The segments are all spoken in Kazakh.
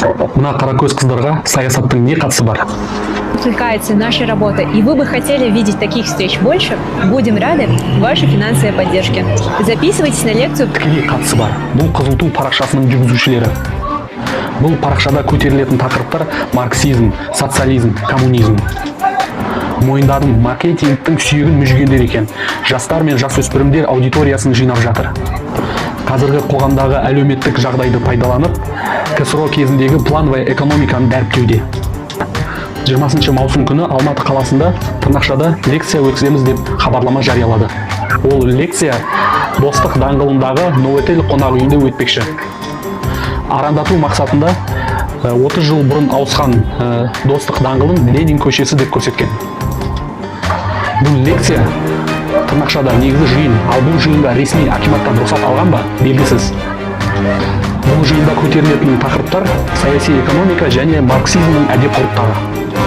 Мына қаракөз қыздарға саясаттың не қатысы бар? Откликается наша работа и вы бы хотели видеть таких встреч больше, будем рады вашей финансовой поддержке. Записывайтесь на лекцию. Тікелей қатысы бар. Бұл Қызыл ту парақшасының жүргізушілері. Бұл парақшада көтерілетін тақырыптар: марксизм, социализм, коммунизм. Мойындадым, маркетингтің сүйегін мүжігендер екен. Жастар мен жасөспірімдер аудиториясын жинап жатыр. Қазіргі қоғамдағы әлеуметтік жағдайды пайдаланып, КСРО кезіндегі плановая экономиканы дәріптеуде. 20 маусым күні Алматы қаласында тырнақшада лекция өткіземіз деп хабарлама жариялады. Ол лекция Достық даңғылындағы Новотель қонақ үйінде өтпекші. Арандату мақсатында 30 жыл бұрын ауысқан Достық даңғылын Ленин көшесі деп көрсеткен. Бұл лекция тырнақшада негізі жиын, ал бұл жиынға ресми акиматтан рұқсат алған ба, белгісіз. Бұл жиында көтерілетін тақырыптар: саяси экономика және марксизмнің әдеп ғұрыптары.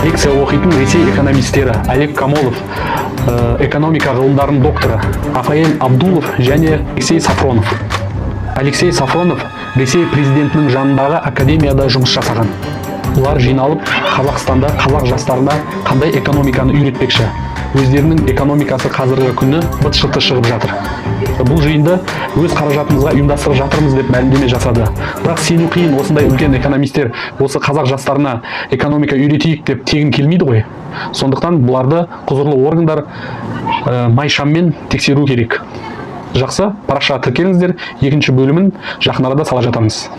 Лекция оқитын Ресей экономистері Олег Камолов, экономика ғылымдарының докторы Рафаэль Абдулов және Алексей Сафронов. Алексей Сафронов Ресей президентінің жанындағы академияда жұмыс жасаған. Бұлар жиналып, Қазақстанда қазақ жастарына қандай экономиканы үйретпекші? Өздерінің экономикасы қазіргі күні быт шыты шығып жатыр. Бұл жиынды өз қаражатымызға ұйымдастырып жатырмыз деп мәлімдеме жасады. Бірақ сену қиын, осындай үлкен экономистер осы қазақ жастарына экономика үйретейік деп тегін келмейді ғой. Сондықтан бұларды құзырлы органдар майшаммен тексеру керек. Жақсы, парақшаға тіркеліңіздер, екінші бөлімін жақын арада сала жатармыз.